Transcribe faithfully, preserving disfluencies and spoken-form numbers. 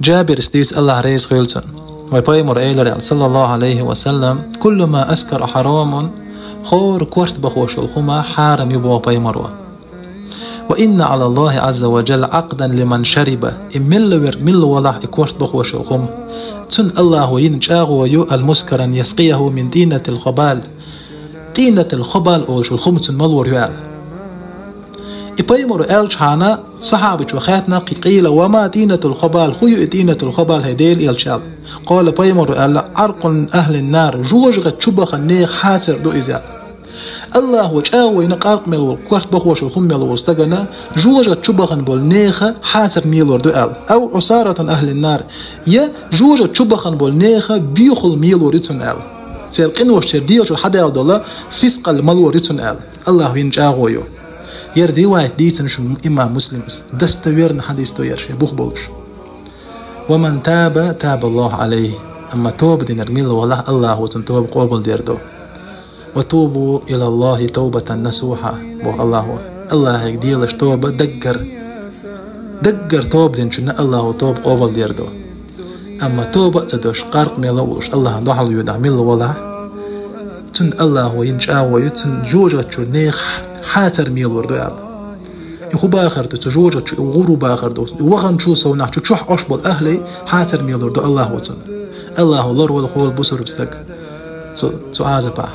Джабира дийцу, Аллах реза хуьлда цунна, вай пайхамара элира аьлла, саллаллаху Ӏалайхи ва саллам: «Куллу ма аскара хьарамун», хӀора корта бахош йолу хӀума хьарам ю боху пайхамара. «Ва инна Ӏала Аллахи Ӏазза ва Джалла Ӏакъдан лиман шариба», и милла верг милла валахь и корта бахош йолу хӀума, цунна Аллахо йина чӀагӀо ю, «ал-мускаран яскъияху мин тӀинатил хабал». ТӀинатил хабал олуш йолу хӀума цунна малор ю аьлла. И пайхамара аьллачхьана, сахьабачо хаьттина: «Къийла, ва ма тӀинатул хабал, хӀун ю и тӀинатул хабал, хӀай Делан элча?» аьлла. Къала, пайхамара аьлла: «Ӏаркъун ахлин нар, жожагӀат чу бахана нехан хьацар ду иза», аьлла. Аллахо чӀагӀо йина къаркъа мел волу, корта бахош йолу хӀума мел волу стагана жожагӀат чу бахана болу нехан хьацар мелор ду аьлла. «Ав Ӏусаратун ахлин нар», я жожагӀат чу бахана болу нехан боьхалла мелор ю цунна аьлла. Церан къиношчеран дегӀачуьра хьадаьлла долу фискъалла малор ю цунна аьлла. Аллахо йина чӀагӀо ю. ХӀара риваят дийцина шуна имам Муслима, достоверно хьадис ду хӀара, шен бух болуш. «Ва ман таба, таба Аллаху Ӏалайхи». Амма тоба динарг милла валахь, Аллахо цуьнан тоба къобалдийр ду. «Ва тубу илаллахи тавбатан насуха», боху Аллахо. Аллахье делаш тоба даггара. Даггара тоба динчунна Аллахо тоба къобалдийр ду. Амма тоба а ца деш, къаркъа мел а волуш, Аллахьна дуьхьал воьдахь милла валахь, цунна Аллахо йина чӀагӀо ю, цунна жожагӀат чуьра нехан хьацар мелор ду аьлла. И хӀун бахар ду, цу жожагӀат чу и гӀур ву бахар ду, и ваханчул совнах чу чохь Ӏаш болу ахьлий хьацар мелор ду Аллахо цунна. Аллахо ларвала хьола бусурба стаг цу, цу Ӏазапах.